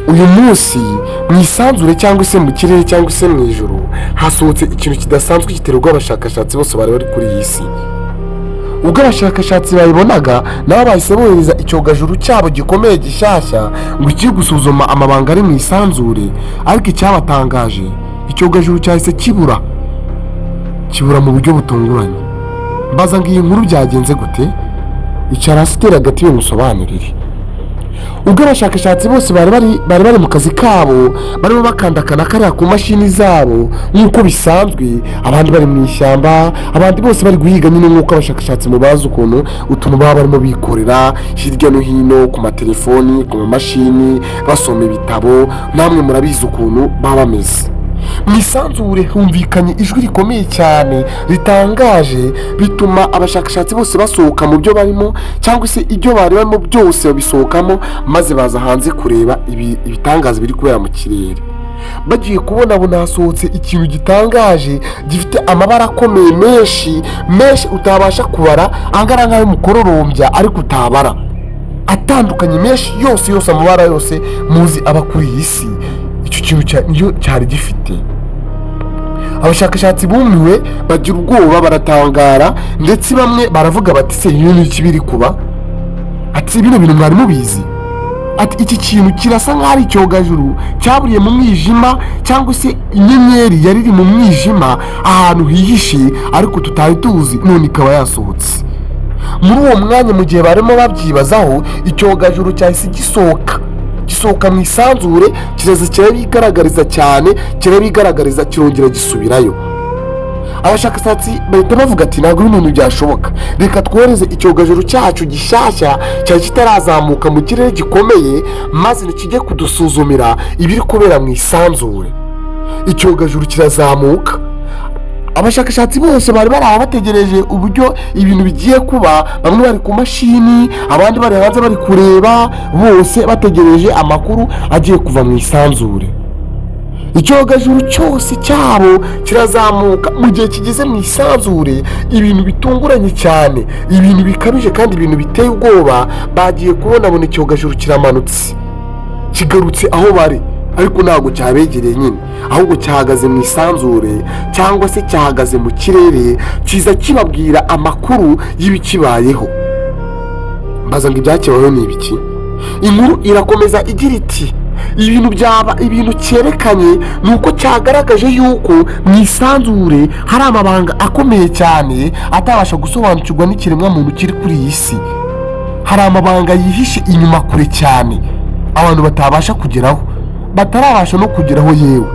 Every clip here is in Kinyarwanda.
Uyu munsi mu isanzure cyangwa se mu kirere cyangwa se mu ijoro hasohotse ikintu kidasanzwe giterwa abashakashatsi bose bari bari kuri iyi si. Ubwo abashakashatsi babibonaga, nabo bahise bohereza icyogajuru cyabo gikomeye gishyashya ngo kijye gusuzuma amabanga ari mu isanzure. Ariko icyabatangaje, icyogajuru cyahise kibura, kibura mu buryo butunguranye. Mbaza ngo iyi nkuru byagenze gute? Icara hasi, utera agati ngusobanurire. Ubwo abashakashatsi bose bari bari mu kazi kabo, barimo bakandakana kariya ku mashini zabo nk'uko bisanzwe, abandi bari mu ishyamba, abandi bose bari guhiga nyine nk'uko abashakashatsi mubazi ukuntu utuntu baba barimo bikorera hirya no hino ku matelefoni, ku mamashini, basoma ibitabo, namwe murabizi ukuntu baba bameze. Mu isanzure humvikanye ijwi rikomeye cyane ritangaje, bituma abashakashatsi bose basohoka mu byo barimo cyangwa se ibyo bari barimo byose babisohokamo, maze baza hanze kureba ibitangaza biri kubera mu kirere. Bagiye kubona, bona hasohotse ikintu gitangaje gifite amabara akomeye menshi menshi utabasha kubara, angana nk'ay'umukororombya ariko utabara, atandukanye menshi yose yose, amabara yose muzi aba kuri iyi si, icyo kintu niyo cyari gifite. Abashakashatsi bumiwe, bagira ubwoba, baratangara, ndetse bamwe baravuga bati: "Se iyo ni iki biri kuba?" Ati: "Bino bintu mwari mubizi?" Ati: "Iki kintu kirasa nk'aho ari icyogajuru cyaburiye mu mwijima cyangwa se inyenyeri yari iri mu mwijima ahantu hihishe ariko tutari tuzi, none ikaba yasohotse." Muri uwo mwanya, mu gihe barimo babyibazaho, icyogajuru cyahise gisohoka, gisohoka mu isanzure, kiraza kirabigaragariza cyane, kirabigaragariza, kirongera gisubirayo. Abashakashatsi bahita bavuga ati: "Ntabwo bino bintu byashoboka, reka twohereze icyogajuru cyacu gishyashya cyari kitarazamuka mu kirere gikomeye, maze kijye kudusuzumira ibiri kubera mu isanzure." Icyogajuru kirazamuka. Abashakashatsi bose bari bari aho bategereje uburyo ibintu bigiye kuba, bamwe bari ku mashini, abandi bari hanze bari kureba, bose bategereje amakuru agiye kuva mu isanzure. Icyogajuru cyose cyabo kirazamuka. Mu gihe kigeze mu isanzure, ibintu bitunguranye cyane, ibintu bikabije kandi ibintu biteye ubwoba, bagiye kubona, icyogajuru kiramanutse, kigarutse aho bari, ariko ntabwo cyabegereye nyine, ahubwo cyahagaze mu isanzure cyangwa se cyahagaze mu kirere, kiza kibabwira amakuru y'ibikibayeho. Mbaza ngo ibyakibayeho ni ibiki? Inkuru irakomeza igira iti: ibintu byaba ibintu cyerekanye ni uko cyagaragaje yuko mu isanzure hari amabanga akomeye cyane atabasha gusobanukirwa n'ikiremwamuntu kiri kuri iyi si. Hari amabanga yihishe inyuma kure cyane abantu batabasha kugeraho, batarabasha no kugeraho yewe.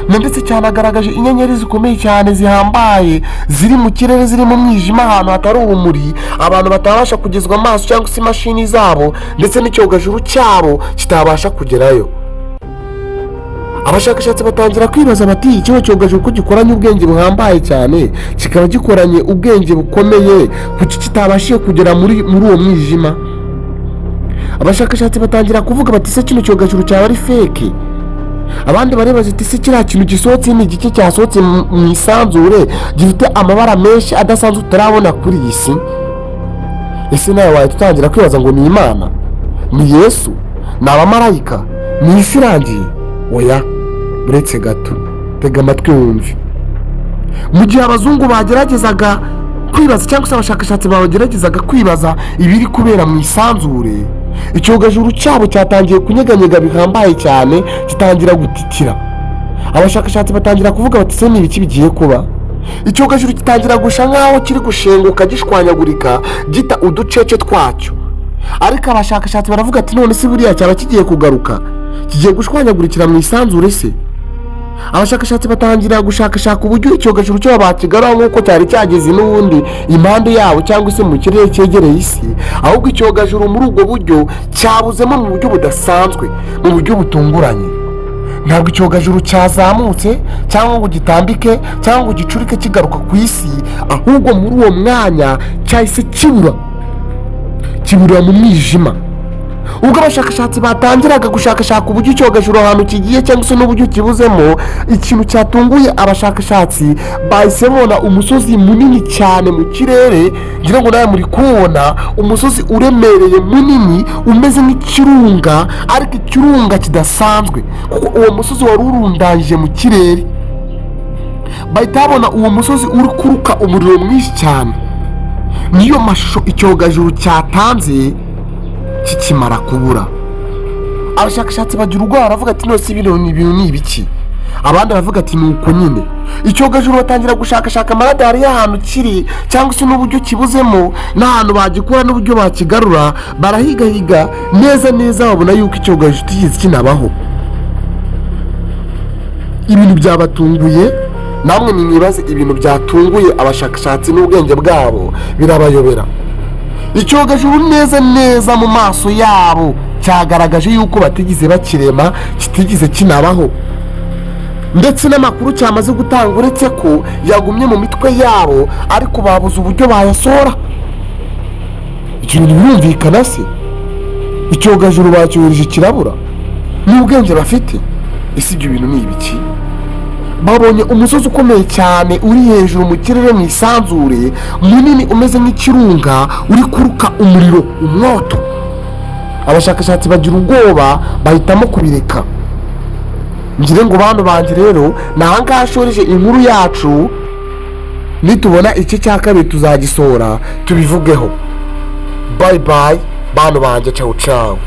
Na ndetse cyanagaragaje inyenyeri zikomeye cyane zihambaye ziri mu kirere, ziri mu mwijima, ahantu hatari urumuri, abantu batabasha kugezwa amaso cyangwa se imashini zabo, ndetse n'icyogajuru cyabo kitabasha kugerayo. Abashakashatsi batangira kwibaza bati: "Kino cyogajuru ko gikoranye ubwenge buhambaye cyane, kikaba gikoranye ubwenge bukomeye, kuki kitabashije kugera muri uwo mwijima?" Abashakashatsi batangira kuvuga bati: "Se kino cyogajuru cyaba ari fake?" Abandi baribaza ati: "Se kiriya kintu gisohotse ni igice cyasohotse mu isanzure gifite amabara menshi adasanzwe tutarabona kuri iyi si?" Ese nawe wahita utangira kwibaza ngo ni Imana, ni Yesu, ni abamarayika, ni isi irangiye? Oya, uretse gato, tega amatwi wumve. Mu gihe abazungu bageragezaga kwibaza cyangwa se abashakashatsi bageragezaga kwibaza ibiri kubera mu isanzure, icyogajuru cyabo cyatangiye kunyeganyega bihambaye cyane, gitangira gutitira. Abashakashatsi batangira kuvuga bati: "Se ni ibiki bigiye kuba?" Icyogajuru gitangira gusha nk'aho kiri gushenguka, gishwanyagurika, gita uducece twacyo. Ariko abashakashatsi baravuga ati: "None se buriya cyaba kigiye kugaruka, kigiye gushwanyagurikira mu isanzure se?" Abashakashatsi batangira gushakashaka uburyo icyogajuru cyabo bakigarura nk'uko cyari cyageze n'ubundi impande yabo cyangwa se mu kirere cyegereye isi. Ahubwo icyogajuru muri ubwo buryo cyabuzemo mu buryo budasanzwe, mu buryo butunguranye. Ntabwo icyogajuru cyazamutse cyangwa ngo gitambike cyangwa ngo gicurike kigaruka ku isi, ahubwo muri uwo mwanya cyahise kibura, kiburira mu mwijima. Ubwo abashakashatsi batangiraga gushakashaka uburyo icyogajuru ahantu kigiye cyangwa se n'uburyo kibuzemo, ikintu cyatunguye abashakashatsi, bahise babona umusozi munini cyane mu kirere. Ngira ngo nawe muri kuwubona, umusozi uremereye munini umeze nk'ikirunga, ariko ikirunga kidasanzwe, kuko uwo musozi wari urundanyije mu kirere. Bahita babona uwo musozi uri kuruka umuriro mwinshi cyane. Niyo mashusho icyogajuru cyatanze kikimara kubura. Abashakashatsi bagira ubwoba, baravuga ati: "None se bino ni ibintu ni ibiki?" Abandi baravuga ati: "Ni uko nyine." Icyogajuru batangira gushakashaka amaradari y'ahantu kiri cyangwa se n'uburyo kibuzemo n'ahantu bagikura n'uburyo bakigarura. Barahigahiga neza neza, babona yuko icyogajuru kitigeze kinabaho. Ibintu byabatunguye. Namwe nimwibaze ibintu byatunguye abashakashatsi n'ubwenge bwabo, birabayobera. Icyogajuru neza neza mu maso yabo cyagaragaje yuko batigeze bakirema, kitigeze kinabaho, ndetse n'amakuru cyamaze gutanga, uretse ko yagumye mu mitwe yabo, ariko babuze uburyo bayasohora. Ibyo bintu birumvikana se? Icyogajuru bacyohereje kirabura n'ubwenge bafite. Ese ibyo bintu ni ibiki? Babonye umusozi ukomeye cyane uri hejuru mu kirere, mu isanzure, munini umeze nk'ikirunga, uri kuruka umuriro, umwoto. Abashakashatsi bagira ubwoba, bahitamo kubireka. Ngire ngo bantu banjye rero, ni ahangaha ashoreje inkuru yacu. Nitubona igice cya kabiri tuzagisohora tubivugeho. Bye bye, bantu banjye, cawu cawu.